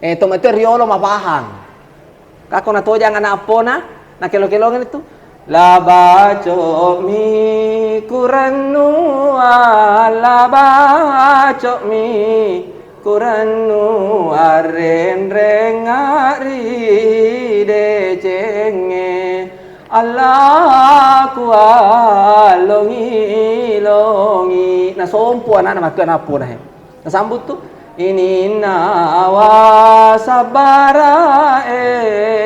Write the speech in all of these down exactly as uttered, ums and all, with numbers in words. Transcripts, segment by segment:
Eh, to mate riolo mapahang. Kako natojang ana' appona, nakelong-kelongeng tu. La baco'mi kurennuang, la baco'mi kurennuang, renrengnga ri decengnge. Alla kuallongi-longi. Nasompu ana'na makkeda ana' appona he. Nasambung tu, "Ininnawa sabbarae,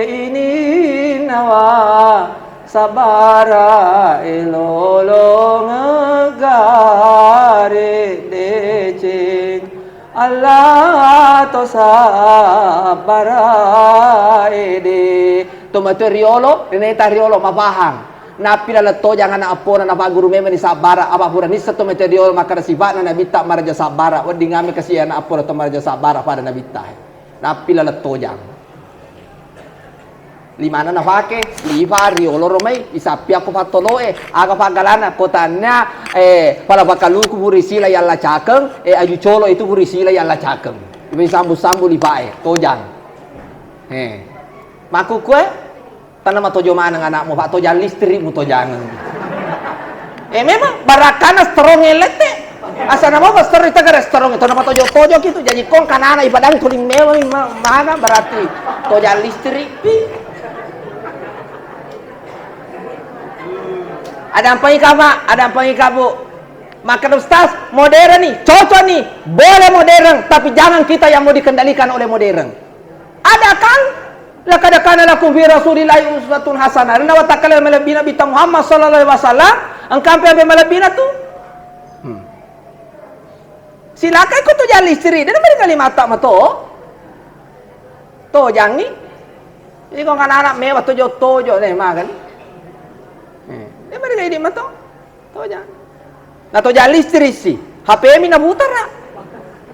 ininnawa sabbarae, lolongeng gare deceng, Alla to sabbarae de." To mate riolo, ri neta riolo, mapahang. Nappi laleng tojang ana' appona, napagguru memeng ni sabbara, apa pura nisseng to mate riolo makkeda sifa'na nabitta maraja sabbara, wedding ame kasi ana' appona to maraja sabbara pada nabitta. Nappi laleng tojang. Limanna nafake, lifa riolo romai, isappi akko fattoloe, aga paggalana, kotanna, eh, pala pakaluku furi sila yalla cakeng, eh, aju colo itu furi sila yalla cakeng. Iwe sambu-sambu lifae, tojang. Eh. Makkukue, Tanna matojo maneng ana'mu, Pak, tojang listrik mutojangeng. Eh, memang barakkana strong lette. Asana mau strong itu gara strong itu nama tojo-tojo gitu. Jadi kong kanana ipadang kuning mewah ma-, mana berarti tojang listrik pi. Ada apa ika, Pak? Ada apa ika, Bu? Maka Ustaz, modern nih, cocok nih, boleh modern, tapi jangan kita yang mau dikendalikan oleh modern. Ada kan? Laqad kana lakum fi Rasulillahi uswatun hasanah. Rena watakkalai malebbi Nabi Muhammad sallallahu alaihi wasallam, engka ampe-ampe malebbina tu. Hmm. Silakai ko tojang listrik, dan mari kali mata mato. Tojangi. Iko anak-anak mewah tojo-tojo deh makan. Eh, dia mari kali mato. Tojang. Na tojang listrik si. H P mi na butara.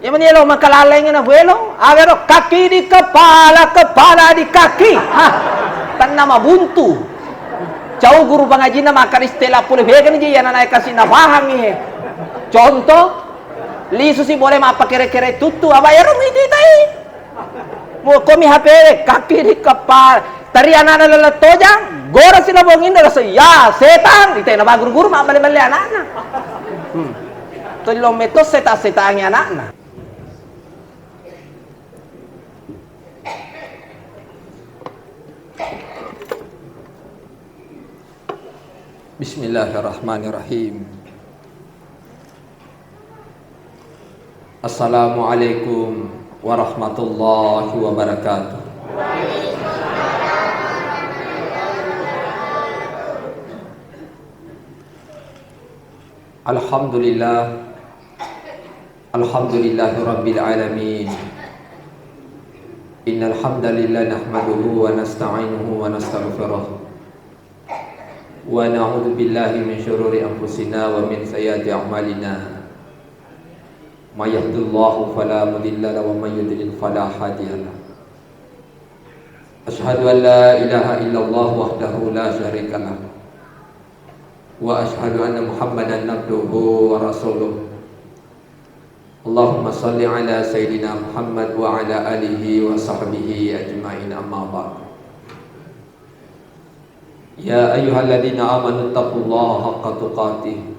Iya mani elo makalaleng na buelo. Agaro kaki di kepala, kepala di kaki. Hah. Tanna mabuntu. Cau guru pangajinna makkada istilah pole vega ni je, iya na naik kasi na pahang ihe. Contoh, lisu si boleh mappakere-kere tuttu. Aba ero mititai. Mu komi H P kaki di kepala. Tari anana lele tojang, gora si lobong indo rasa, "Ya, setang!" Itena baguru-guru mabbale-bale anana. Hmm. Tolong meto seta-setangi anana. Bismillahirrahmanirrahim. Assalamualaikum warahmatullahi wabarakatuh. Alhamdulillah. Alhamdulillahi rabbil alamin. Innal hamdalillah nahmaduhu wa nasta'inuhu wa nastaghfiruh. Wa na'udzu billahi min syururi anfusina wa min sayyiati a'malina. May yahdihillahu fala mudilla lahu wa may yudlil fala hadiya lahu. Asyhadu an la ilaha illallah wahdahu la syarika lah. Wa asyhadu anna Muhammadan abduhu wa rasuluh. Allahumma salli ala sayyidina Muhammad wa ala alihi wa sahbihi ajma'in, amma ba'd. Ya ayyuhalladzina amanu taqullaha haqqa tuqatih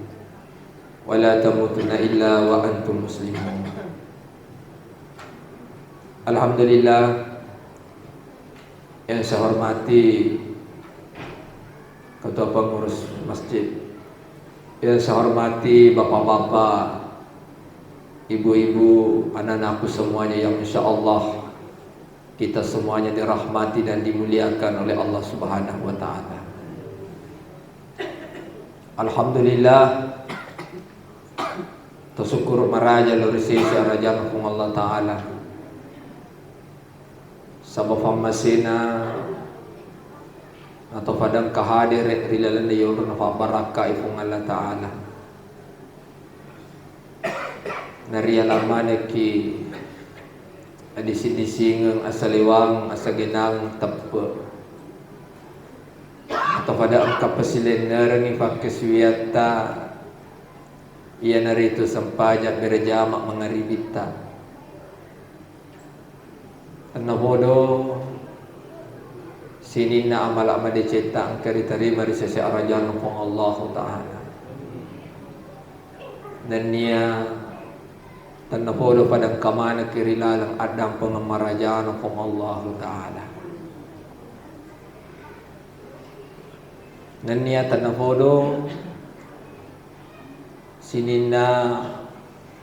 wa la tamutunna illa wa antum muslimun. Alhamdulillah, yang saya hormati Ketua Pengurus Masjid, yang saya hormati bapak-bapak, ibu-ibu, anak-anakku semuanya yang insya Allah kita semuanya dirahmati dan dimuliakan oleh Allah Subhanahu wa Ta'ala. Alhamdulillah, tasukkuru maraja lao ri sese arajana Puang Allah Ta'ala. Saba fammasena atau fadang kahadere ri lalenna yonrona fabbarakkai Puang Allah Ta'ala. Narialang manekki adising-disingeng, asalewang, asagenang teppe. Atau pada engka pasilennerengngi fakkasiwiatta, iyanaritu sempajang berjama mangaribitta. Tennapodo sininna amala madecetta engka ritarima ri sese arajana Puang Allahu Ta'ala. Nennia tennapodo pada engka manekki ri laleng addampengeng marajana Puang Allahu Ta'ala. Nennia tennapodo sininna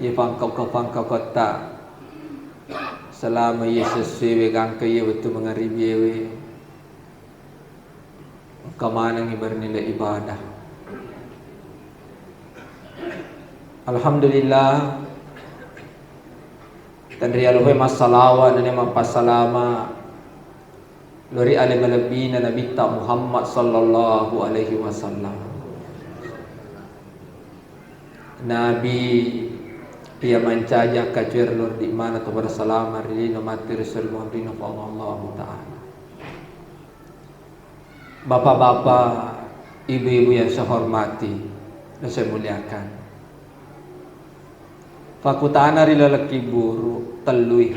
iye pangkauka-pangkauketta selama iye sessuewe gangka iye wettu mangaribiewe, engka manengngi bernilai ibadah. Alhamdulillah, tenrialuhe massalawa nennia mappassalama lao ri ale malebbina Nabitta Muhammad sallallahu alaihi wasallam. Nabi iya mancaji akkacuere lao ri mana to pada salama ri lino matti ri sori monrino Puang Allahu Ta'ala. Bapak-bapak, ibu-ibu yang saya hormati dan saya muliakan. Fakkutana ri laleng kibburu tellui.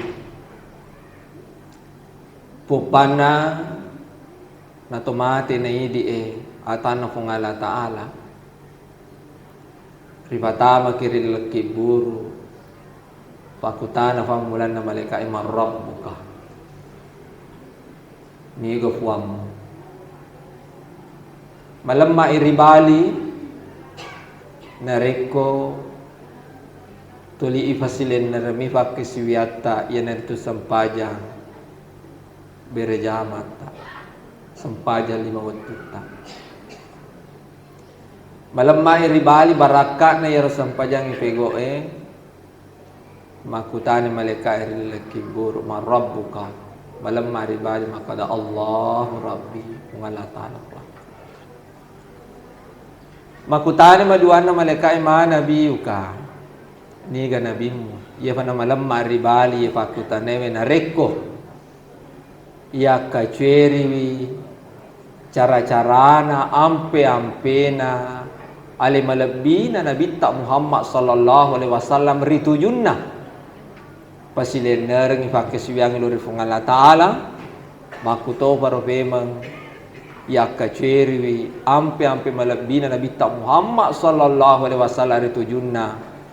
Poppanna nato mate na idi'e atanna Puang Allah Ta'ala, ripatamaki ri laleng kibburu, fakkutana fammulanna malaika'e, "Man rabbuka?" Niga puammu? Malemma'i ri bali narekko tuli ifasilenneremi pakkasiwiatta, iyanaritu sempajang berejamatta, sempajang lima wettutta. Malemma'i ri bali barakka'na iyaro sempajang ipego'e, makkutani malaika'e ri laleng kibburu, "Man rabbuka?" Malemma ri bali makkada, "Allahu Rabbi, Puang Allah Ta'ala." Makkutani maduanna malaika'e, "Ma nabiyuka?" Niga nabimmu? Iyapa namalemma ri bali iya pakkutanewe, narekko iyakkacueriwi cara-carana, ampe-ampena, ale malebbina Nabitta Muhammad sallallahu alaihi wasallam ri tujunna, pasilennerengngi pakkasiwiangngi lao ri Puang Allah Ta'ala, makkutoparo pemeng yakkacueriwi ampe-ampe malebbina Nabitta Muhammad sallallahu alaihi wasallam ri tujunna,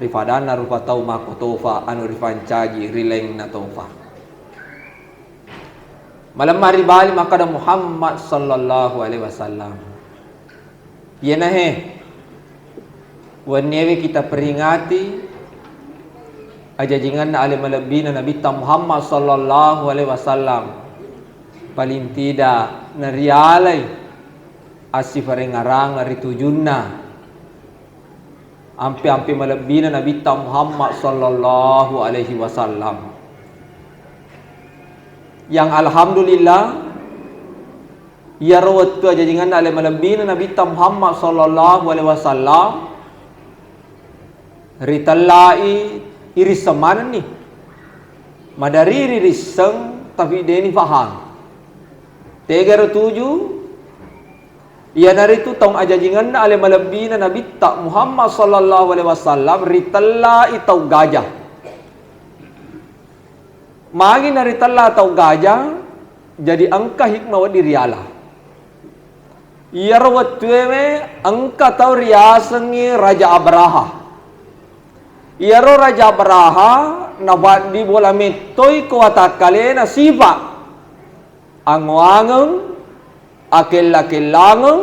ri padanna rupa tau makkutofa anu ripancaji ri lainna tofa. Malemma ri bali makkada Muhammad sallallahu alaihi wasallam. Iyanahe wenniewe kita peringati ajajingenna ale malebbina Nabitta Muhammad sallallahu alaihi wasallam, paling tidak narialai assiparengngarang ri tujunna ampe-ampe malebbina Nabitta Muhammad sallallahu alaihi wasallam. Yang alhamdulillah, iyaro wettu ajajingenna ale malebbina Nabitta Muhammad sallallahu alaihi wasallam ritellai irisseng manenni. Madari ririsseng, tapi deni faham. Tegaro tuju, iyanaritu taung ajajingenna ale malebbina Nabitta Muhammad sallallahu alaihi wasallam ritellai tau gaja. Magi naritella tau gaja, jadi engka hikmah wedding riala. Iyaro wettuewe engka tau riasengngi Raja Abraha. Iyaro Raja Abraha napaddi bola mettoi ko watakkalena sifa. Angoangeng, akella-kellangeng,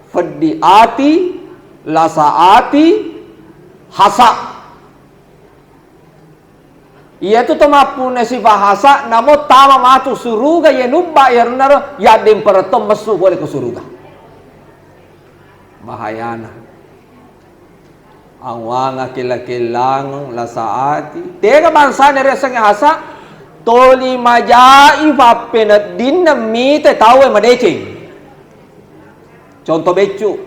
feddi ati, lasa ati, hasa. Iyatu to mappunna sifa hasa, namo tama matu suruga, iye nubba, iyarunnaro yaddempereng to messu pole ko suruga. Bahayana. Awang akella-kellang, lasa ati. Tega bangsana riasengnge hasa, toli majai pappeneddinna mite tauwe madeceng. Contoh beccu.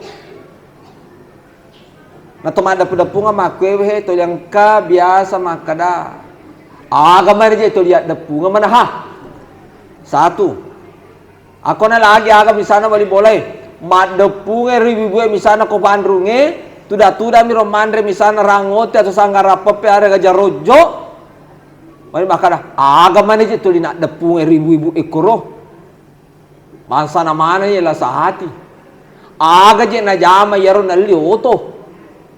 Na to maddepu-depungeng makkuewe he, toli engka biasa makkeda, aga mari je toli addeppungeng manaha. Satu. Akkona lagi aga misalna bali bolae, maddeppungeng ri bibue misalna ko panrungnge, tuda-tudami ro manre misalna rangote atau sanggara peppe arega jarojjo, Mani makkada, aga mani je tuli naddeppunge ribu-ibu ekkoro. Bangsana maneng ye lasa ati. Aga je najama iyaro nelli oto.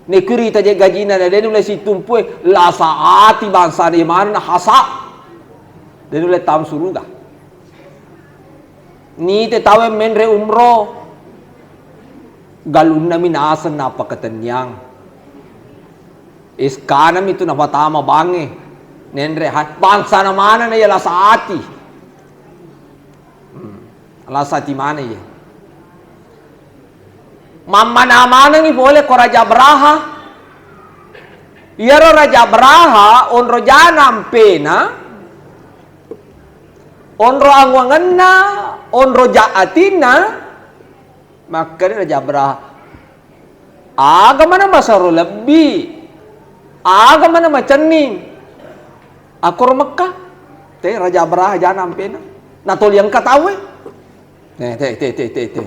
Nekurita je gajina na de nulle situmpue, lasa ati bangsana ye maneng na hasa. De nulle tam suruga. Nite tawe menre umroh, galunnami naseng napakatenniang. Iskanami tu napatama bange, nenre ha-, bangsana maneng na iya lasa ati. Hmm, lasa ati maneng iya. Mammana manengi pole ko Raja Braha. Iyaro Raja Braha onro jana ampena, onro anguangenna, onro ja atinna, makkeda Raja Braha, aga mana masero lebbi, aga mana macenning, akkoro Mekka, te Raja Braha jana ampena, natoli engka tauwe. Te, te, te, te, te, te.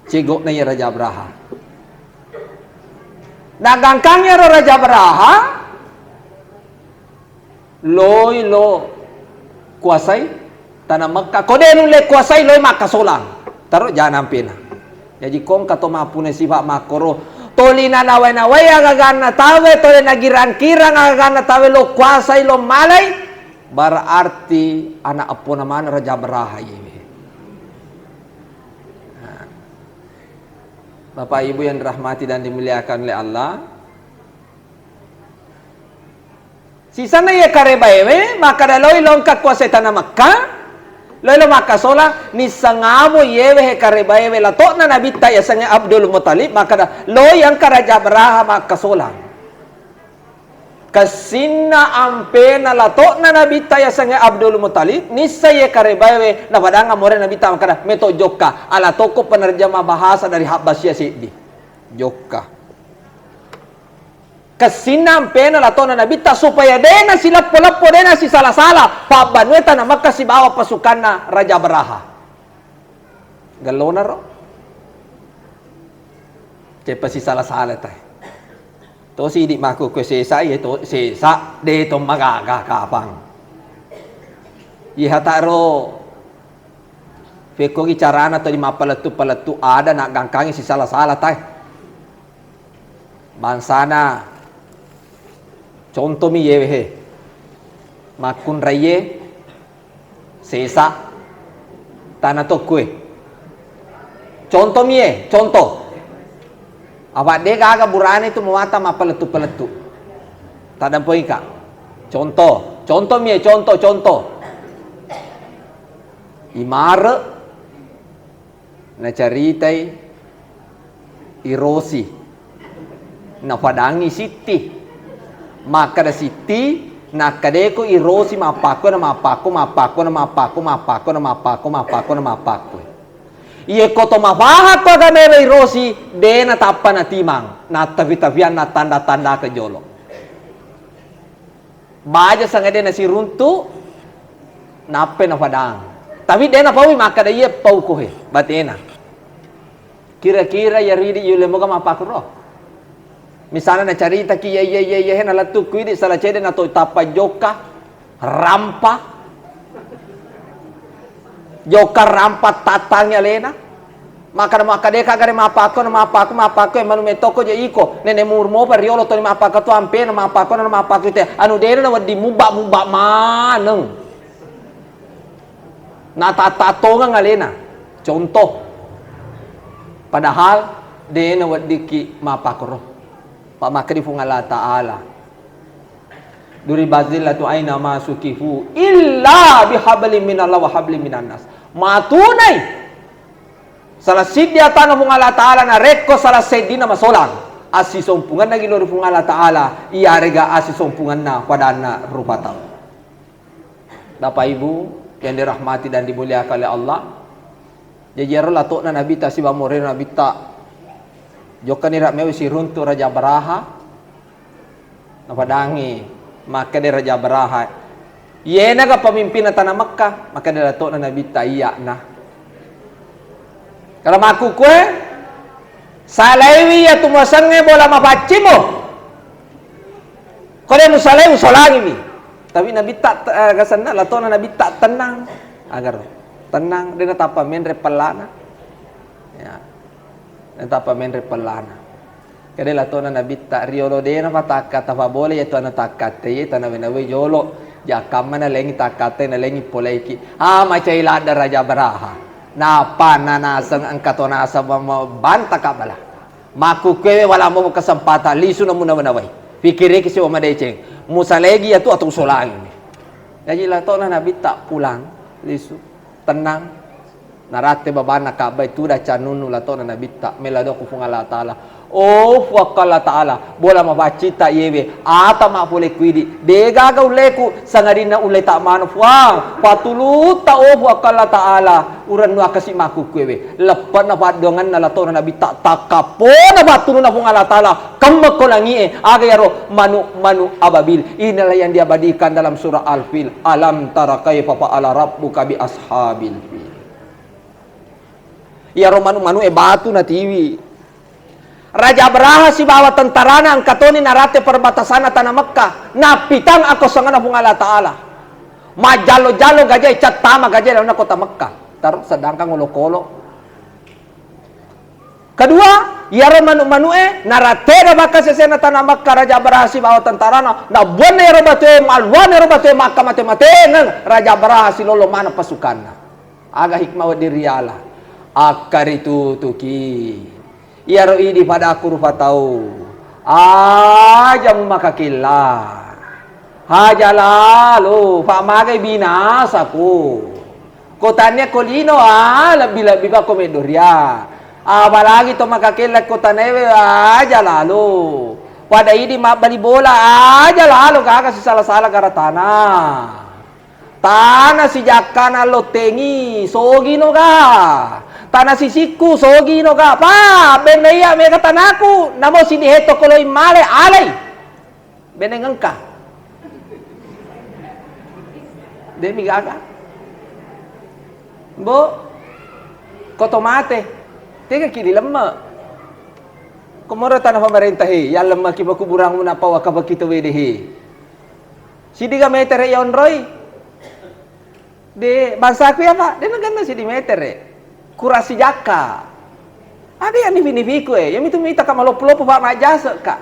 Cegokna iya Raja Braha. Nagangkang iyaro Raja Braha, loi lo kuasai tana Mekka. Ko de nulle kuasai, loi makkasolang. Taro jana ampena. Jaji kongka to mappuna sifa makkoro. Toli nanawai-nawai agaganna tawe, toli nagirang-kirang agaganna tawe, lo kuasai, lo malai. Berarti anak eppona maneng Raja Braha iyewe. Nah. Bapak Ibu yang dirahmati dan dimuliakan oleh Allah, sisanna iye karebaewe makkada loi lo engka kuasai tana Mekka, loi lo makkasolang, nissengamo iyewe he karebaewe lato'na nabitta yasengnge Abdul Muttalib, makkada loi engka Raja Braha makkasolang. Kessinna ampena lato'na nabitta yasengnge Abdul Muttalib, nisseng iye karebaewe, napadang amore nabitta makkada, meto jokka, ala tokko penerjemah bahasa dari Habbasia seddi. Jokka. Kessinna ampena lato'na nabitta supaya de nasileppo-leppo, de nasisala-sala pabbanue tana Mekka sibawa pasukanna Raja Braha. Gellona ro. Ceppa sisala-sala tae. To sidi makkukue sesa, iye to sesa, de to magaga kapang. Iye hataro fekkogi carana to di mappalettu-palettu ada naggangkangi sisala-sala tae. Bangsana contomi iyewe he. Makkunraiye sesa tana tokkue. Contomi ye, contoh. Apa de gaga burane tu muata mappalettu-palettu. Tadampoika. Contoh, contomi ye, contoh, contoh. Imare Nacaritai i Rosi, napadangi Sitti. Makkeda Sitti, nakkadeko i Rosi mappakko na mappakko, mappakko na mappakko, mappakko na mappakko, mappakko na mappakko. Iyekko to mapahakko agamaewe i Rosi, de natappa natimang, nattafi-tafiang, nattanda-tandakeng jolo. Baja sangede nasiruntu, nappai napadang. Tapi de napaui makkeda, "Iya pauko he, batena." Kira-kira iya ridi yulle moga mappakro? Misalna nacaritaki, "Iya, iya, iya, iya, he nalettu ku idi sala cede nato tappa jokka, rampa." Jokka rampa tattangi alena. Makkeda, makkeda ka gare mappakko na mappakko, mappakko e manu metokko je iko. Nene murmo pa riolo toni mappakko tu ampena mappakko na mappakko te. Anu dena na wedding mubba, mubba maneng. Na tatatongeng alena. Contoh. Padahal dena weddikki mappakko ro. Pa makkedi Puang Allah Ta'ala. Duribat zillatu aina ma sukifu illa bihablim minallah wa hablim minannas. Matunai salah siddi atana Puang Allah Ta'ala narekko salah seddina masolang. Assisompungenna gilo ri Puang Allah Ta'ala, iyarega assisompungenna padanna rupa tau. Bapak Ibu yang dirahmati dan dimuliakan oleh Allah. Jaji ero lato'na Nabitta sibawa morena Nabitta. Jokkani rak mewe siruntu Raja Baraha. Napadangi, makkeda Raja Baraha, "Iyenaga pemimpinna tana Mekka?" Makkeda lato'na Nabitta, "Iya'na." Kala makkukue, "Salaiwi iyatu muasengnge bola mapaccimmu. Ko de musalai, usolangimi." Tapi Nabitta, eh, gasenna latona Nabitta tenang. Agar tenang, de natappa menre pellana. Ya. De natappa menre pellana. Kede latona Nabitta, riolo de napatakkatta, fa bola iya tu ana takkatte, iya tanawe-nawe jolo. Jakkamma nalengi takkatte, nalengi poleki. Ah, macai ladda Raja Baraha. Nappa nanaseng engka to naseng ma-, ma-, banta kabbala. Makkukkuewe wala momo kesempatan lisu namu nawe-nawai. Pikiriki siwa madeceng. Musalegi iyatu atau usolangi. Jaji latona Nabitta pulang lisu. Tenang. Naratte babanna kabbai tuda cannunnu latona Nabitta. Mela doku Puang Allah Ta'ala. Oh, Puang Allah Ta'ala. Bola mapaccitta iyewe. Ata ma pole kuidi. Degaga ulleku. Sangadinna ulle ta manu Puang. Patulutta, oh, Puang Allah Ta'ala. Urennu akasi makkukkuewe. Leppe'na paddoangenna latona Nabitta, takkappona patturunna Puang Allah Ta'ala, kemmekko langi'e, aga iyaro manu-manu ababil. Inilah yang diabadikan dalam surah Al-Fil. Alam tara kaifa fa'ala rabbuka bi ashabil fil. Iyaro manu-manu'e batu natiwi. Raja Abraha sibawa tentarana engka toni narate perbatasanna tana Mekka. Nappitang akosonganna Puang Allah Ta'ala. Majjallo-jallo gajae, cattama gajae lalenna kota Mekka. Taru-, sedangkan olokolo. Kedua, iyaro manu-manu'e naratena bakka sesena tana Mekka Raja Abraha sibawa tentarana, nabuanna iyaro batue, malluanna iyaro batue, makka mate-matengeng Raja Abraha silollo maneng pasukanna. Aga hikmah wedding riala? Akkaritutuki. Iyaro idi pada aku rupa tau. Aja mumakakella. Haja lalo, fa magai binasaku. Ko tania ko lino, ah, lebbi-lebbi bako meddoria. Apalagi to makakella ko tanaewe, aja lalo. Pada idi mabbali bola, aja lalo, gaga sisala-sala garatana. Tana sijakkana lottengi, sogino ga. Tana sisikku, sogino ga. Pa, benna iya mega tanaku, namo sidi hetto koloi male, alai. Beneng engka. Demi gaga. Bo, koto mate. Tega ki dilemme. Komoro tana pemerintah he, yallemmaki pekuburanmu nappa wakafaki to wede he. Sidiga metere yonroi. De, bangsaku ya, Pak, de naganna sidi metere. Kurang sijakka. Aga ya nifi-nifiku, eh. Ya mitu mita ka maloppo-loppo, Pak, majjase ka.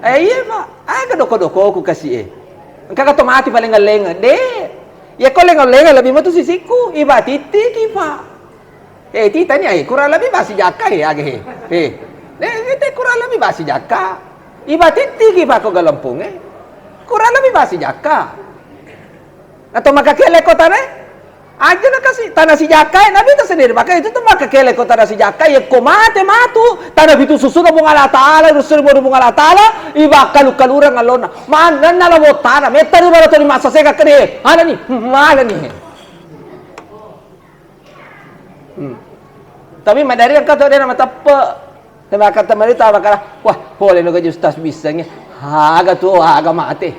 Eh, iya, Pak. Aga doko-dokoku kasi, eh. Engka ka to mati paling ngeleng. De. Ya ko leng-leng lebih metu sisiku. Iba tittiki, Pak. Eh, titani, eh, kurang lebih basi jakka, eh, aga, eh. Eh, eh, te kurang lebih basi jakka. Iba tittiki pako galempunge. Kurang lebih basi jakka. Atau maka kele kotane? Aja na kasi, tana sijakka, eh, nabi itu sendiri. Maka itu tuh maka kele kota tana sijakka, ya ko mate matu, tana pitu susu na Puang Allah Ta'ala, rusul bodo Puang Allah Ta'ala, iba kalu-kalurang allona. Manenna la botana, metta ri bala toni masa sega kene. Mana ni? Mana ni? Hmm. Tapi madari engka to de na mateppe. Tapi kata merita bakala, wah, pole no gaji ustaz bissengnge. Aga tu, aga mate.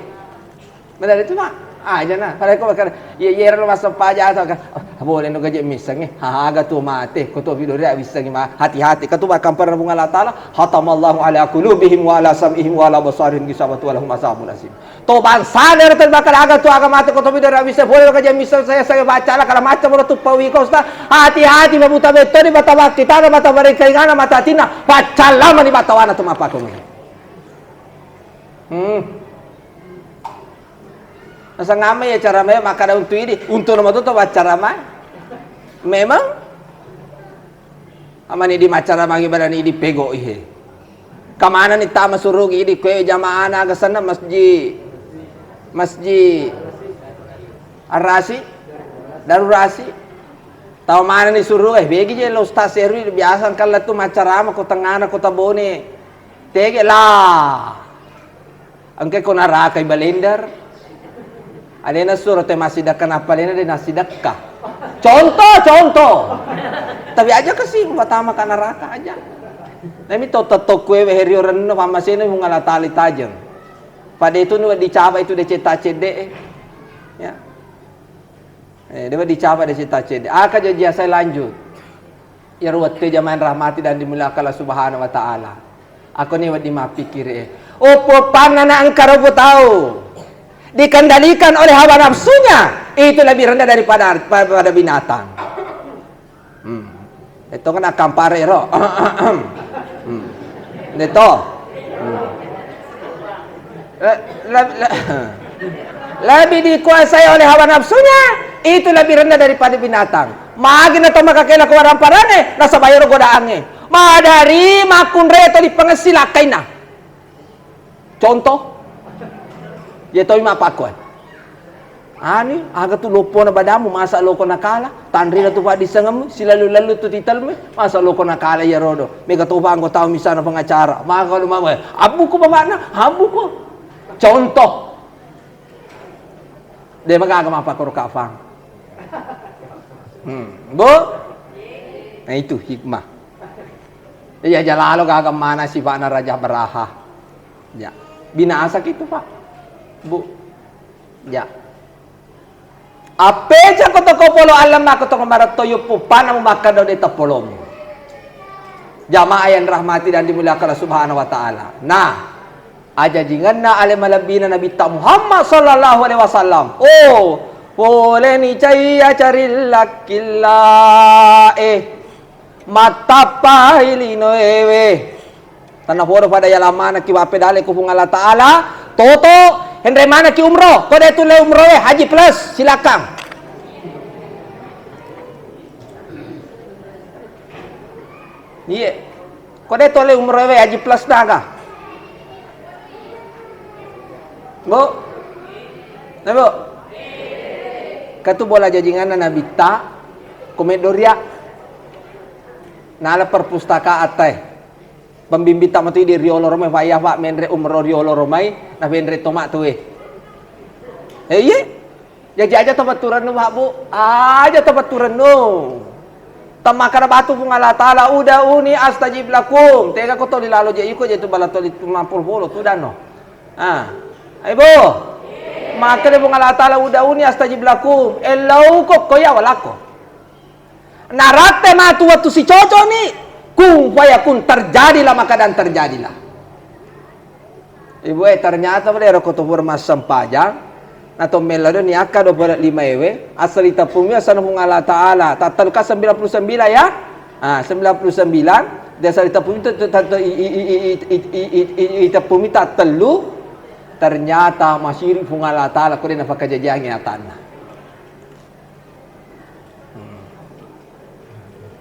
Madari tu, Mak. Aja na. Pada ko bakala, iya, iya, lo maseppa aja atau kan. Ah, pole no gaji missengnge. Aga tu mate. Ko to video dia bissengnge, ma. Hati-hati. Katu bakal pernah Puang Allah Ta'ala. Khatamallahu ala qulubihim wa ala sam'ihim wa ala basarihim gisawatu wa lahum azabun azim. To bangsana ero tau bakal aga tu aga mate ko to bidara bisa pole ka jam bisa saya, saya baca lah kalau macam ero tu pawi ko sta. Hati-hati mabuta beto di mata waktu tana mata barengkaingana mata tina pacalama ni batawana tu mapako. Hmm. Nasang ama ya cara mai makkada untu idi, untu nama tu to baca ramai. Memang Amani di maccarama magi barani idi pego ihe. Kamana ni tama surugi idi kue jamaana aga senna masjid. Masjid Ar-Rasi. Darurasi. Tau mana ni suruh, eh, begi je lo Ustaz Erwin biasa engka lettu maccarama ko tengana kota Bone. Tege lah. Engka ko narakai balender. Alena suro te massidekka nappa alena de nassidekka. Contoh, contoh. Tapi aja kasi matama ka neraka aja. Nami to tetto kue we herio renno pammasena munga la tali tajeng. Pada itu ni dicaba itu de ceta cedde. Ya. Eh, dewa dicaba de ceta cedde. Aka jaji asai lanjut. Iyaro wettu jamaah rahmati dan dimuliakan Allah Subhanahu wa Ta'ala. Ako ni wedding mappikiri, eh. Oppo panna na engka robo tau. dikendalikan oleh hawa nafsunya, itu lebih rendah daripada, pada binatang. Hmm. Itu kan akampare ro. Hmm. Itu. Hmm. Eh, le-, le-, lebih dikuasai oleh hawa nafsunya, itu lebih rendah daripada binatang. Magi na to makakela ko waramparane, nasaba iyaro godaangnge. Madari makkunrai to dipengessi lakkainna. Contoh, iya toi mappakkuai. Ani, aga tu loppona badamu, masa loko nakala, tanrina tu paddisengem, silalu-lalu tu titelme, masa loko nakala iya rodo. Mega topa anggota misana pengacara, maka lu mau, abbuko bapakna, abbuko. Contoh. De magaga mappakkoro kafang. Hmm. Bu? Nah, itu hikmah. Iya, jalalo gaga mana sifa'na Raja Baraha. Ya. Binasa kitu, Pak. Bu. Ya. Appeja ko toko polo alam mako toko maretto yuppu pana mu makkada de tepolomu. Jamaah yang rahmati dan dimuliakan Allah Subhanahu wa taala. Nah, ajajingenna ale malebbina Nabitta Muhammad sallallahu alaihi wasallam. Oh, poleni caiya carillakki lae. Mattappai linoewe. Tennapodo pada yalang manekki wappedale ku Puang Allah Taala, toto, henre manekki umroh, ko de tulle umroh e, haji plus, silakan. Iye. Ko de tulle umroh e, haji plus naga. Bu? Na, Bu? Katu bola jajinganna Nabitta, ko meddo ria. Nala perpustakaan tae. Pembimbing ta matu di riolo romai, faya fa menre umroh riolo romai, na penre toma tuwe. Eh, iye? Jaji aja tapatturennu, Pak, Bu. Aja tapatturennu. Temmakkada batu Puang Allah Taala, "Ud'uni astajib lakum." Tega ko toli lalo je iko je tu bala toli tumapul polo tu danno. Ah. Ai, Bu. Makkada Puang Allah Taala, "Ud'uni astajib lakum." Ellau ko ko ya walako. Naratte matu wettu sicoconi, kun fayakun, terjadilah maka dan terjadilah. Ibu e, ternyata pada ero ko topur massempajang, na to melo do niakka dua puluh lima ewe, asal itepumi asal Puang Allah Taala, tattalu ka sembilan puluh sembilan ya? Ah, sembilan puluh sembilan, dia asal itepumi tu, tu, tu, tu, i, i, i, i, i, i, i, i, itepumi tattellu, ternyata masiri Puang Allah Taala, ko de nafakajajiangi atanna. Hmm.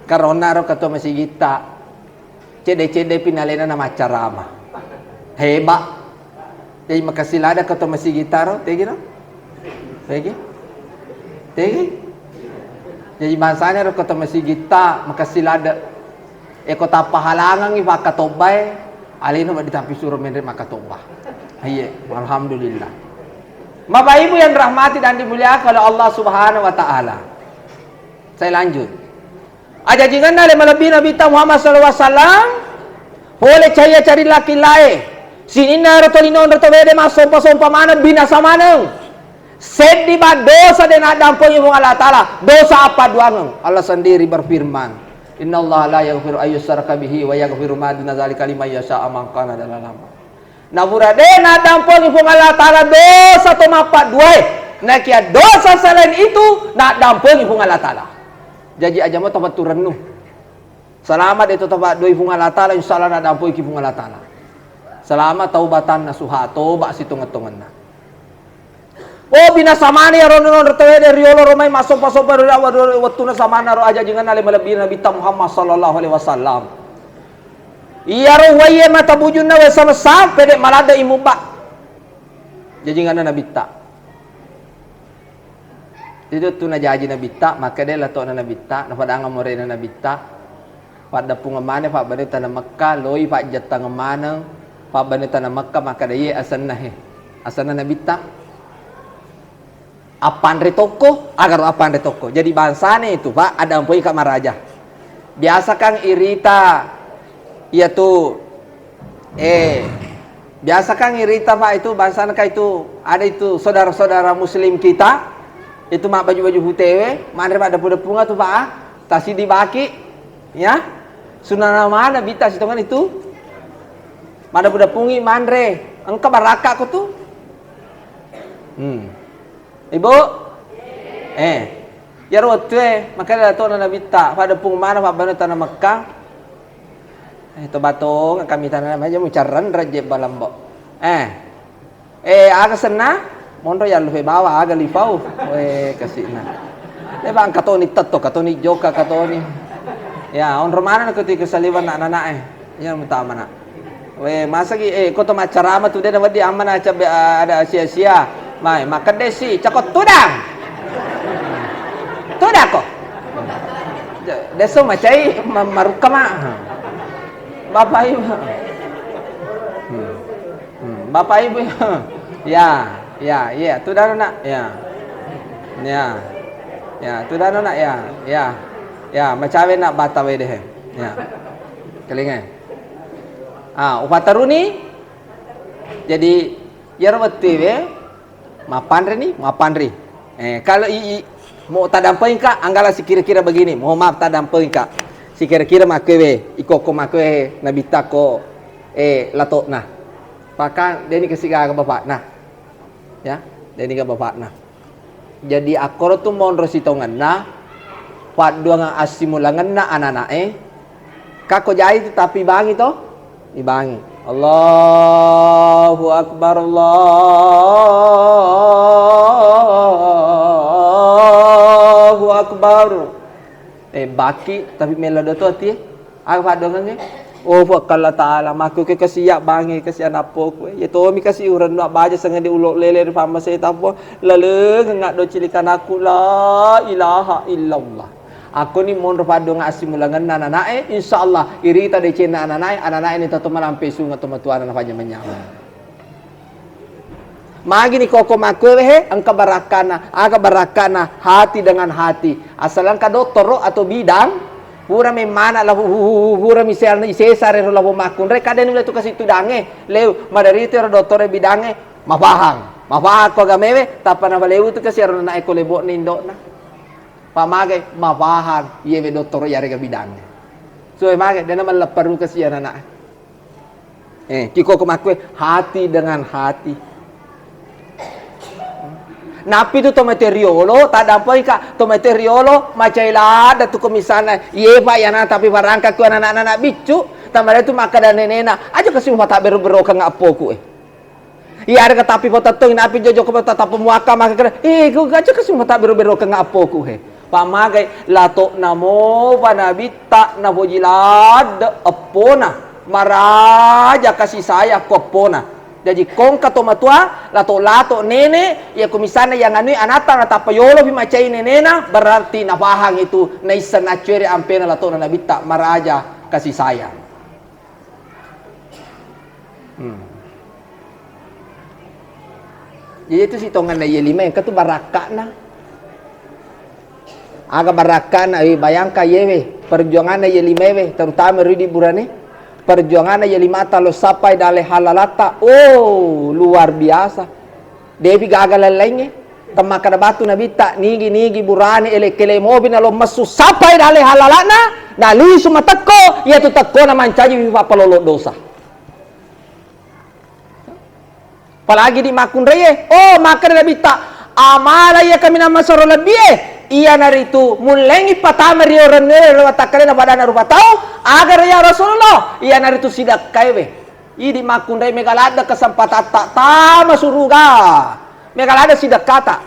Karonna ro ketua masigitta, cedde-cedde pi nalena na maccarama. Heba. Jadi makasih lada ketua masigitta ro, tegi ro? Tegi? Tegi? Jadi bangsana ro ketua masigitta, makasih lada. Eko tappahalangengngi fakkatobbae, alena wedding tappisuro menre makkatobba. Iye, alhamdulillah. Bapak Ibu yang rahmati dan dimuliakan oleh Allah Subhanahu wa Ta'ala. Saya lanjut. Ajajingenna le malebbi Nabitta Muhammad sallallahu alaihi wasallam, pole caiya cari laki lae. Sininna ero tolino onro tawede massompa-sompa maneng, binasa maneng. Seddi ba dosa de naddampengi Puang Allah Taala, dosa appaduangeng. Allah sendiri berfirman, "Innallaha la yaghfiru an yusyraka bihi wa yaghfiru ma duna dzalika liman yasha man kana dalalam." Napura de naddampengi Puang Allah Taala dosa to mappadduae, nakia dosa selain itu naddampengi Puang Allah Taala. Jaji aja mo tapatturennu. Salama de to tapadduai Puang Allah Taala, insya Allah naddampoiki Puang Allah Taala. Salama taubatan nasuha, toba sitongeng-tongenna. Oh, binasa mani iyaro nonro tawede riolo romai massompa-sompa ri awa-, wettuna samana ro ajajingenna le malebbi Nabitta Muhammad sallallahu alaihi wasallam. Iyaro uwaie mata bujunna we sama sampe de maladde imubba. Jajingenna Nabitta. Itu tu najaji Nabitta, makkeda lato'na Nabitta, napadangeng morena Nabitta. Paddeppungeng maneng fabbanne tana Mekka, loi fajjettangeng maneng fabbanne tana Mekka, makkeda, "Iye asenna he, asenna Nabitta." Appanre tokko, agaro appanre tokko. Jadi bangsane itu, Pak, ada ampoi ka maraja. Biasa kan irita, iya tu, eh, biasa kan irita, Pak, itu bangsana ka itu, ada itu saudara-saudara muslim kita, itu mak baju-baju hutewe, manre mak depu-depunga tu, Pak, ah. Tasi dibaki, ya. Sunana mana bita sitongan itu? Mak depu-depungi manre, engka barakka ko tu. Hmm. Ibu? Eh. Iyaro wettue, makanya latona Nabitta, pada pung mana pabbanna tana Mekka. Eh, to batong kami tana maja mucarran raje balambo. Eh. Eh, aga senna? Monro yallupe bawa, aga lifau. Weh, kasina. Eh, bang katoni tetto, katoni joka, katoni. Ya, onro mana ko ti kesaliwan nak anak eh. Ya, mutamana. Weh, masagi, eh, ko to maccarama tu de' nawedding ammana cabe, ah, ada sia-sia. Mai, makkedde si, cako tudang. Tudako. Deso macai ma-, marukka ma. Bapak Ibu. Hmm. Hmm. Bapak Ibu. Ya, ya, iya, tudang nak, ya. Ya. Ya, tudang nak, ya. Ya. Ya, macawe nak bata wede. Ya. Kelingai. Ah, upataruni. Jadi, iyaro wettuewe mappanreni, mappanri. Eh, kalau i, i, mau tadampengka, anggala sikira-kira begini, mohon maaf tadampengka. Sikira-kira makkewe, ikoko makkewe Nabitta ko, eh, latokna. Maka, deni kasigaga bapakna. Ya, deni ga bapakna. Jadi, akkoro tu monro sitongenna, padduangan assimulangenna anana'e, kako jai tu tapi ibangi to? Ibangi. Allahu Akbar, Allahu Akbar. Eh, baki, tapi melo doto atie. Aga paddoangengnge? Oh, Puang Allah Ta'ala, makku ke kasiya bange, kasiya nappoku. Ya tomi kasi urennu abbaja sengedi ulo lele ri pammaseta, Puang. Lalengeng addo cilikanakku, la ilaha illallah. Akkoni monro paddoangan assimulangenna anana'e, insyaallah irita decenna anana'e, anana'e ni tato malampe sunga to matuana nafaja manyameng. Magini koko makkuewe he, engka barakkana, aga barakkana hati dengan hati. Asal engka dottoro atau bidang, pura memmana la hu-, hu-, hu-, pura misalna isesare ro labo makkunrai, kadani ulle tu kasi tudange, leu, maderita ro dottoro bidange, mafahang. Mafahang ko agamewe, tappa nafaleu tu kasi aro nanae ko lebo'na indo'na. Pamagai, mafahang, iyewe dottoro yarega bidange. Suwe mage, dena mallepparu kasi anana'e. Eh, kikoko makkue, hati dengan hati. Nappi tu to mate riolo, taddampengka, to mate riolo, macai ladda tu ko misalna, iye Pak, yana tapi barangka ku anak-anak biccu, tamare tu makkada nenena, aja kasi mupatabbero-berokeng appoku, eh. Iyarega tapi patettong, napi jojo ko patappa muakka maka kira, eh, ku aja kasi mupatabbero-berokeng appoku, he. Pamagai, lato namo pa Nabitta napoji ladde eppona, maraja kasi sayang ko eppona. Jaji kongka to matua, lato-lato nene, iya ko misalna yang anui anatta natappa yolo pi macai nenena, berarti nafahang itu, naisseng naccuere ampena latona Nabitta maraja kasi sayang. Hmm. Jadi itu sitonganna iye lima engka tu barakka'na. Aga barakka'na, eh, bayangkan yewe, perjuanganna iye limewe, terutama ri di burane, perjuanganna iye limata lo sappai dalle halalatta, oh, luar biasa. Depi gaga laing-laingnge. Temmakkada batu Nabitta, nigi-nigi burane ele-kele mobi nalo messu sappai dalle halala'na, nalisu matekko, iyatu tekkona mancaji wi pappalolo dosa. Apalagi di makkunraie, oh, makkada Nabitta, amala iya kaminang masero lebbie, iyanaritu mullengi patama ri orengnge ri watakkalena padana rupa tau, agara ya Rasulullah, iyanaritu sidakkaewe. Idi makkunrai mega ladde kesempatatta tama suruga. Mega ladde sidekkata.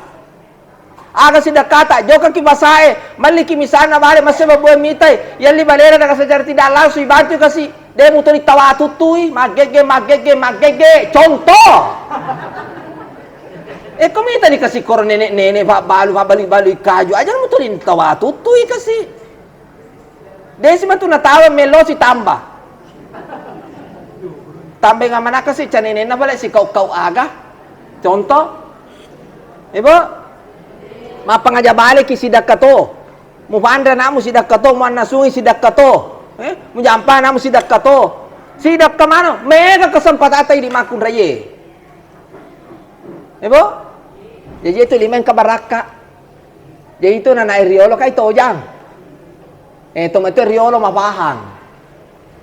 Aga sidekkata, jokaki basae, melliki misalna bale masse babue mitai, yelli balena daga secara tidak langsung ibantu kasi, de mutoni tawa tuttui, maggegge, maggegge, maggegge. Contoh. Eko mitani kasi koro nenek-nenek, pak balu, pak balu-balu kaju, aja mutoni tawa tuttui kasi. Desi matu natawa melosi tamba. Tambai ngamanakasi canenena pale sikau-kau aga. Contoh. Ibu, mappangaja baleki sidakka to. Mupanre anakmu sidakka to, muannasungi sidakka to. Eh, mujampa anakmu sidakka to. Sidakka mano, mega kesempatatta idi makkunraie. Ibu? Jaji itu lima engka barakka. Jadi itu nanae riolo kai tojang. Eh, to mate riolo mapahang.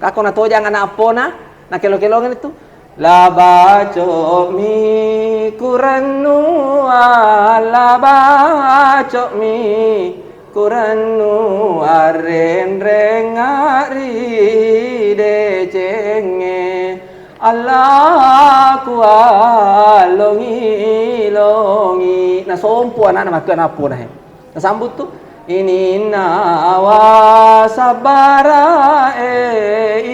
Kako natojang anak appona, nakelo-kelongeng itu. La baco'mi kurennua, la baco'mi kurennu arrenrengnga ri decengnge. Alla kuallongi-longi. Nasompu ana'na makkeda nappona he. Nasambuttu, "Ininnawa sabbarae,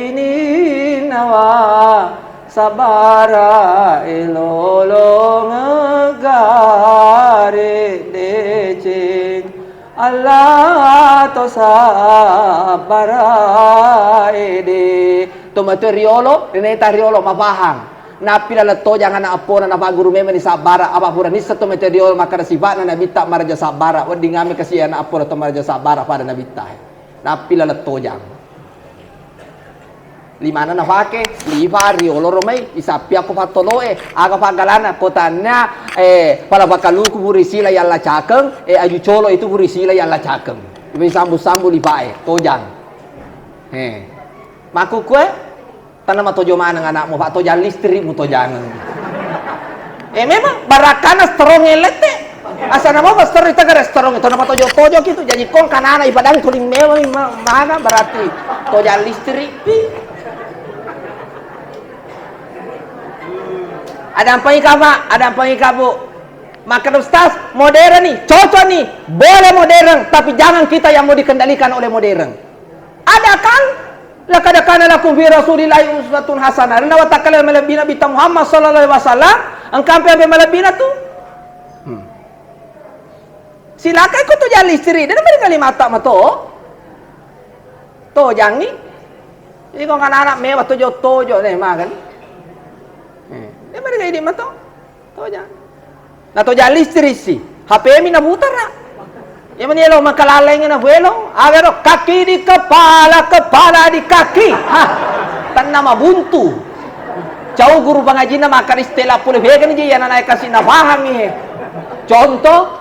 ininnawa sabbarae, lolongegga ri deceng, Alla to sabbarae de." To matu riolo, rineta riolo mapahang. Nappi laleng tojang ana' eppona napagguru memeni sabbara, apa pura nisseng to mate riolo makkeda sifa'na nabitta maraja sabbara, wedding ame kasi ana' eppona to maraja sabbara pada nabitta he. Nappi laleng tojang. Limana nafake, lifa riolo romai, isappi akko fattoloe, aga paggalana, kotanna, eh, pala pakaluku furi sila yalla cakeng, eh, aju colo itu furi sila yalla cakeng. Iwe sambu-sambu lifae, tojang. Eh. Makkukue, Tanna matojo maneng ana'mu, Pak, tojang listrik mutojangeng. Eh, memang barakkana strong e lette. Asana mau strong itu gara strong itu nama tojo-tojo gitu. Jadi kong kanana ipadang kuning mewah ma-, mana berarti tojang listrik pi. Ada apa ika, Pak? Ada apa ika, Bu? Makan Ustaz, modern nih, cocok nih, boleh modern, tapi jangan kita yang mau dikendalikan oleh modern. Ada kan? Laqad kana lakum fi Rasulillahi uswatun hasanah. Rinna watakkalai malebbi Nabitta Muhammad sallallahu alaihi wasallam, engka ampe-ampe malebbina tu. Hmm. Silakai ko tojang listrik, de' nameri kalimatta mato. Tojangi. Iko anak-anak mewah tojo-tojo ne makan. Eh, de' nameri kalimatta mato. Tojang. Na tojang listrik si. H P mi na butara. Iya mani elo makalaleng na fuelo. Aga ro kaki di kepala, kepala di kaki. Hah. Tanna mabuntu. Cau guru pangajinna makkada istilah pole vegani je yana naik kasi na pahami he. Contoh,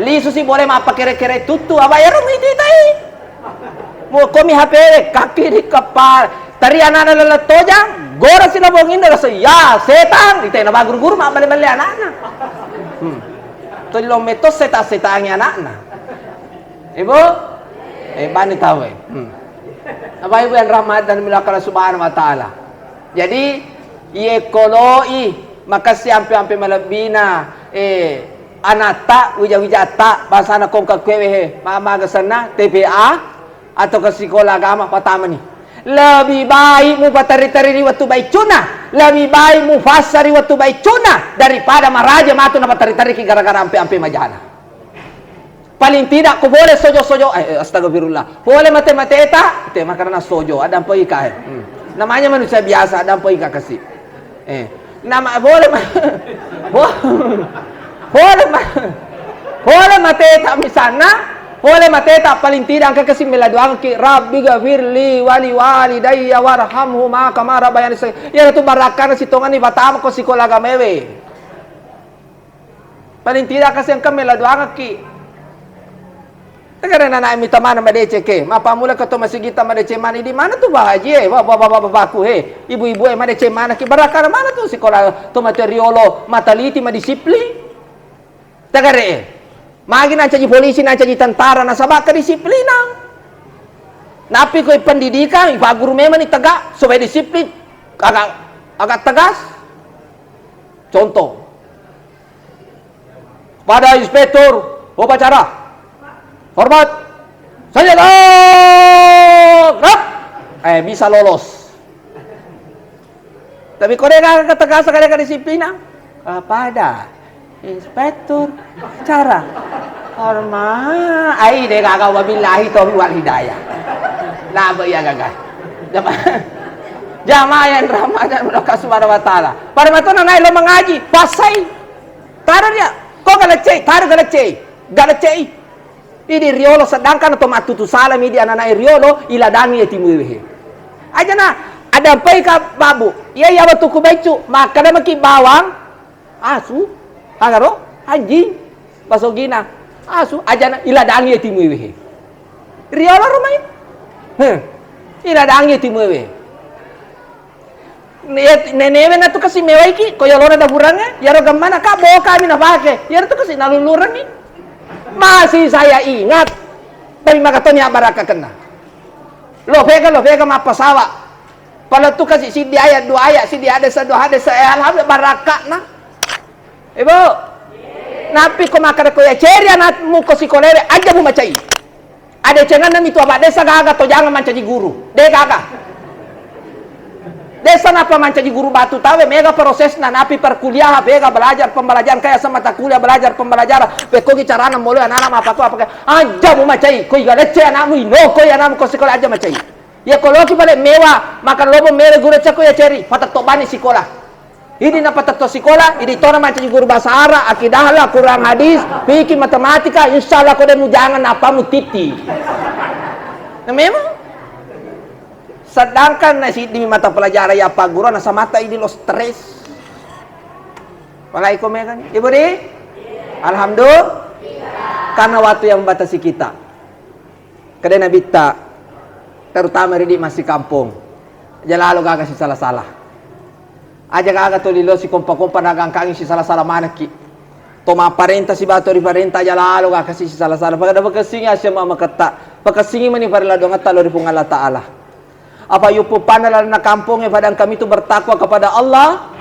lisu si boleh mappakere-kere tuttu. Aba ero mititai. Mu komi H P kaki di kepala. Tari anana lele tojang, gora si labong inna rasa, "Ya, setang!" Itena baguru-guru mabbale-bale anakna. Hmm. Tolong meto seta-setangi anakna. Ibu? Eh, bani tawe. Hmm. Apa ibu yang rahmatan milakala subhanahu wa ta'ala. Jadi, iye koloi, makassi ampe-ampe malebbina, eh, anatta, wija-wijatta, bangsana kongka kuewe he, mama gesenna, T P A, atau ke sikola agama, patamani. Lebih baik mupatari-tari ri wettu baicuna, lebih baik mufassa ri wettu baicuna, daripada maraja matu napatari-tariki gara-gara ampe-ampe majana. Paling tidak ko boleh sojo-sojo, eh, eh, astagfirullah. Boleh mate-mateta, te makarena sojo, ada apa ika, eh. Hmm. Namanya manusia biasa, ada apa ika kasi. Eh, nama boleh ma-, bo-, boleh ma-, boleh mateta misalna, boleh mateta paling tidak engka kasi mela doangki, "Rabbi ghafirli wali walidayya warhamhuma kama rabbayani shaghira." Iya tu barakkana sitonganni patama ko sikola agamaewe. Paling tidak kasi engka mela doangekki. Tegare nana mita mana madeceng ke, mappamula ke to masigitta madeceng mana, di mana tu Pak Haji e, bapak-bapak, bapakku he, ibu-ibu e madeceng mana ki, barakara mana tu sikola to mate riolo, mataliti, madisiplin. Tegare e. Magi nancaji polisi, nancaji tentara, nasaba kedisiplinan. Nappi ko pendidikan, ipagguru memang ni tegak, supaya disiplin, agak, agak tegas. Contoh, Pada inspektur upacara. Hormat. Senjata. Gerak. Eh, bisa lolos. Tapi ko de' gaga ketegasan, de' gaga disiplina. Ah, pada inspektur upacara. Hormat. Ai, de' gaga wabillahi taufiq wal hidayah. Laba iya gaga. Jama-, jamaah yang dirahmati Allah Subhanahu wa Ta'ala. Pada matona naik lo mengaji, pasai. Taro dia, ko galecce, taro galecce, galecce. Idi riolo, sedangkan to mattutu salami di anak-anak riolo, iladangi e timuewe he. Ajana, ada pai ka babu, iya iya wettu ku baicu, makkada maki bawang, asu, agaro, anjing, basogina, asu, ajana iladangi e timuewe he. Riolo rumai, he, iladangi e timuewe. Iya, nenewe natu kasi mewaiki, ko yolona daburangnge, yaro gemmana ka boka mi napake. Yaro tu kasi nalulurengngi. Masih saya ingat. Tapi maka toni abbarakkakenna. Lo fega, lo fega mappasawa. Pala tu kasi siddi ayat, dua ayat, siddi hadis, dua hadis, eh, alhamdulillah barakakna. Ibu, nappi ko makkeda ko yaceri anakmu ko sikolewe, aja mumacai. Adecengenna mi tu apa desa gaga to jangan mancaji guru. De gaga. Desa napa mancaji guru batu tawe, mega prosesna, napi perkuliahan, mega belajar pembelajaran, kayak semata kuliah belajar pembelajaran, pekogi carana mulai anak-anak apa tu apa kayak, aja mumacai, ko iga lecce anakmu, ino ko anakmu ko sekolah aja macai. Ya ko loki bale mewa, makan lobo mewa guru cako ya ceri, patetto bani sikola. Idi napatetto sikola, idi tona mancaji guru bahasa Arab, akidah lah, Quran hadis, fikih, matematika, insya Allah ko de mujangan apa mutiti. Nah, memang. Sedangkan na siddi mata pelajaran ya Pak Guru, na samata idi lo stres. Palai ko mekan, Ibu di? Alhamdulillah. Karena waktu yang membatasi kita. Kedai Nabitta, terutama ri di masikampong. Aja lalo gaga sisala-sala. Aja gaga to lilo sikompa-kompa nagangkangi sisala-sala manekki. To mapparenta sibawa to riparenta aja lalo gaga sisala-sala. Pada pakessingi asia maketta. Pakessingi mani farilla dongetta lo ri Puang Allah Ta'ala. Apa yuppupanna lalenna kampongnge, pada engka mitu bertakwa kepada Allah,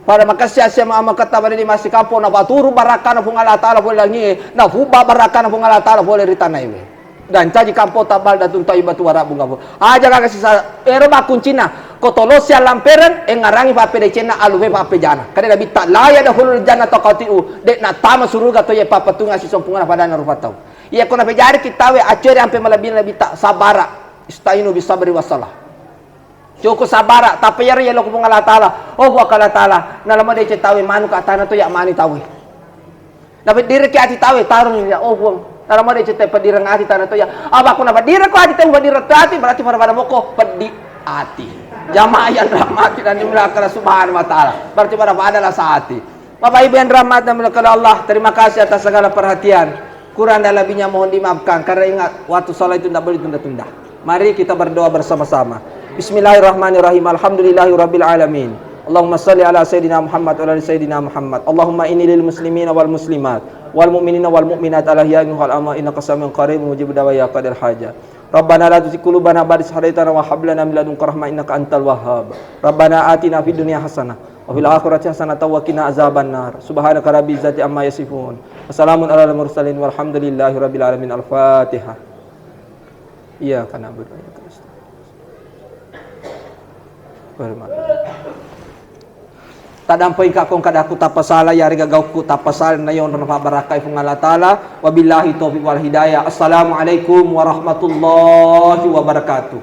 pada makessi asia ma-, maketta pada di masikampong, nafaturu barakkana Puang Allah Ta'ala pole langie, nafubba barakkana Puang Allah Ta'ala pole ri tanaewe. Dan caji kampong tabbal datung tau ibatu warabbung kampong. Aja gaga sisa, ero makkuncinna, ko tolosi allampereng, engngarangi pappedecenna, alufe pappejana. Kade Nabitta, la yadkhulul jannata qati'u, de nattama suruga to ye pappatunga sisompungna padana rupa tau. Iya ko napejari kittawe, acceri ampe malebbi Nabitta, sabara. Istainu bisabri wassalah. Cukup sabara, tapi yaro yello ko Puang Allah Ta'ala. Oh, Puang Allah Ta'ala, nalamo de cetawe manu ka tana to ya mani tawe. Napedireki ati tawe, tarung ya, oh, Puang. Nalamo de cetawe pedireng ati tana to ya. Apa ko napedireko ati tawe, pedireng ati, berarti pada-pada moko peddi ati. Jamaah yang rahmati dan dimuliakan Allah Subhanahu wa Ta'ala. Berarti pada-pada lah saati. Bapak Ibu yang dirahmati dan dimuliakan Allah, terima kasih atas segala perhatian. Kurang dan lebihnya mohon dimaafkan, karena ingat, waktu salat itu tidak boleh tunda-tunda. Mari kita berdoa bersama-sama. Bismillahirrahmanirrahim. Alhamdulillahirabbil alamin. Allahumma salli ala sayyidina Muhammad wa ala ali sayyidina Muhammad. Allahumma inni lil muslimina wal muslimat wal mu'minina wal mu'minat al ahya'i minhum wal amwat innaka samiun qarib mujibud da'wat ya qadil hajat. Rabbana la tuzigh qulubana ba'da idh hadaytana wa hab lana min ladunka rahmah innaka antal wahhab. Rabbana atina fid dunya hasanah wa fil akhirati hasanatan wa qina azabannar. Subhanaka rabbil izzati amma yasifun. Wa salamun alal mursalin walhamdulillahi rabbil alamin. Al-Fatihah. Iyyaka na'budu wa iyyaka nasta'in. Tadampoingka kong kadaku tappa sala, yarega gaukku tappa sala, na yonro na pabbarakkai Puang Allah Ta'ala. Wabillahi taufiq wal hidayah. Assalamualaikum warahmatullahi wabarakatuh.